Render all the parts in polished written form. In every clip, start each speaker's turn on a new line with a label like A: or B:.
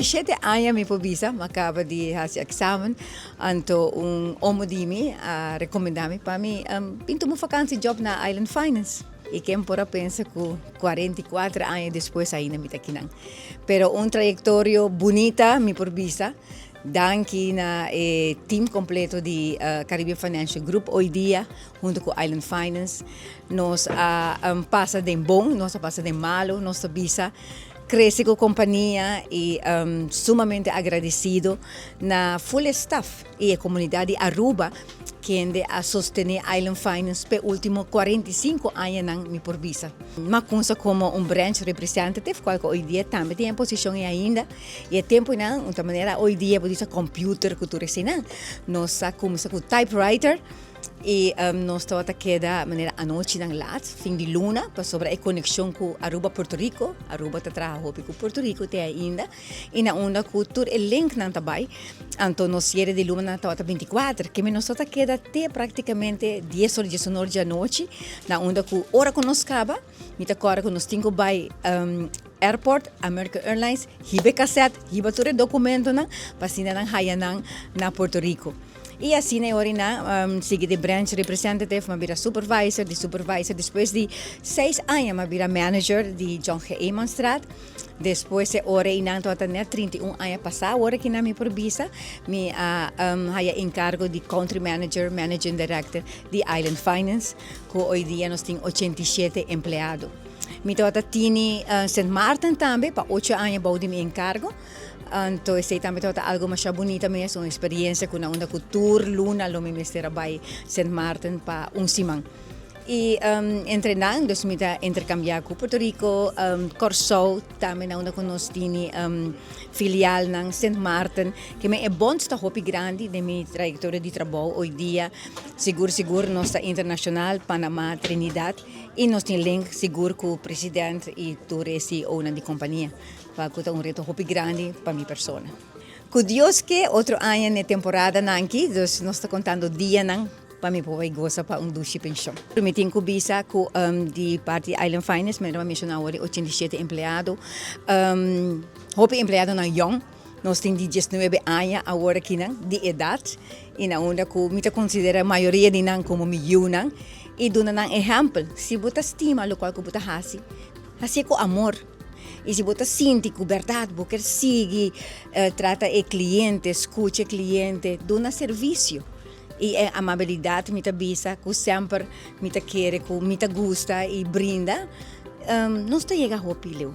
A: 37 aña mi por bisa, mi a caba di haci examen, anto un omo di mi a recomenda mi pa mi bin tuma un vakantie job na Island Finance. Y ken por a pensa cu 44 aña despues ainda mi ta akinan. Pero un trayectorio bunita mi por bisa, danki na e team completo di Caribbean Financial Group hoy dia hunto cu Island Finance. Nos a pasa den bon, nos a pasa den malo, nos ta bisa crece cu compania y sumamente agradecido na full e staff y e comunidad di Aruba kende a sostene Island Finance p'e ultimo 45 añanan mi por bisa. M'a cunsa como un branch representative cual cu hoy dia tambe tin e posicion ey ainda y e temponan un ta manera hoy dia bo bisa computer cu tur eseynan. Nos a cuminsa cu typewriter. Y nos tabata keda manera anochinan laat, fin di luna, pasobra e conexion cu Aruba Puerto Rico, Aruba ta traha hopi cu Puerto Rico te ainda, y na unda cu tur e linknan ta bay, anto nos cierre di luna tabata 24, keme nos tabata keda te practicamente dies or, diesun or di anochi, na unda cu ora cu nos caba, mi ta corda cu nos tin cu bay airport, American Airlines, hiba e cassette, hiba tur e documentonan, pa asina nan haya nan na Puerto Rico. Y asina e ora nan sigui di branch representative, m'a bira supervisor, di supervisor despues di seis aña m'a bira manager di John G. Emanstraat. Despues e ora einan tabata net 31 aña pasa, ora ki nan mi por bisa, mi a haya encargo di country manager, managing director di Island Finance, cu hoy dia nos tin 87 empleado. Mi tabata tini Sint Maarten tambe pa ocho aña bou di mi encargo. Anto esei tambe tabata algo masha bunita mes, un experiencia cu na unda cu tur luna lo mi mester a bay Sint Maarten pa un siman. Y entre nan dus mi ta intercambia cu Puerto Rico, Corsou, tambe na unda cu nos tini filialnan, Sint Maarten. Ke men e bond ta hopi grandi den mi trayectoria di trabou hoy dia. Sigur sigur nos ta internacional, Panama, Trinidad y nos tin link sigur cu president y tur e CEOnan di compania. Pa cu ta un reto hopi grandi pa mi persona. Cu Dios ke, otro aña n'e temporadanan aki, dus nos ta contando dianan pa mi por bay goza pa un dushi pension. Mi tin cu bisa cu di parti di Island Finance, manera mi a menciona awor di 87 empleado, hopi empleadonan yong, nos tin di 19 aña awor akinan di edad y na unda cu mi ta considera mayoria di nan como mi yiunan y duna nan ehempel, si bo ta stima locual cu bo ta haci, haci'e cu amor. Y si bo ta sinti cu berdad bo kier sigui trata e cliente, scucha e cliente, duna servicio. Y e amabilidad mi ta bisa cu semper mi ta kere cu mi ta gusta y brinda, nos ta yega hopi leu.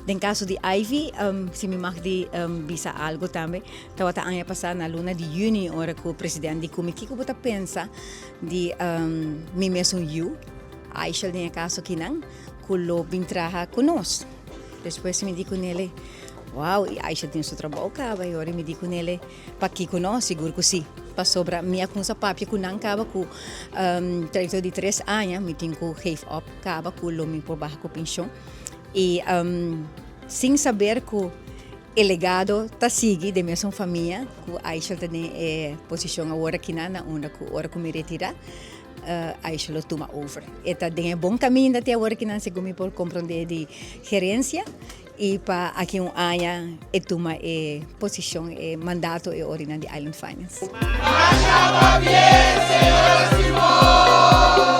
A: Den caso di Ivy, si mi mag di bisa algo tambe, tabata aña pasa na luna di juni ora cu president di cu mi kico bo ta pensa di mi mesun yu, Aishel den e caso akinan, cu lo bin traha cu nos. Despues mi di cu nele, wow, y Aisha tin su trabou caba y ora mi di cu nele, pakico no? Sigur cu si. Pasobra mi a cuminsa papia cu nan caba cu trayectoria di tres aña mi tin cu geef op caba cu lo mi por baha cu pension. Y sin saber cu e legado ta sigui den mesun famia cu Aisha ta den e posicion awor aki na unda cu ora cu mi retira. Aisha lo tuma over. E ta den e bon caminda te awor kinan segun mi por comprende di gerencia y pa aki un aña e tuma e posicion, e mandato, e orinan di Island Finance.
B: Masha pabien, señora Simon!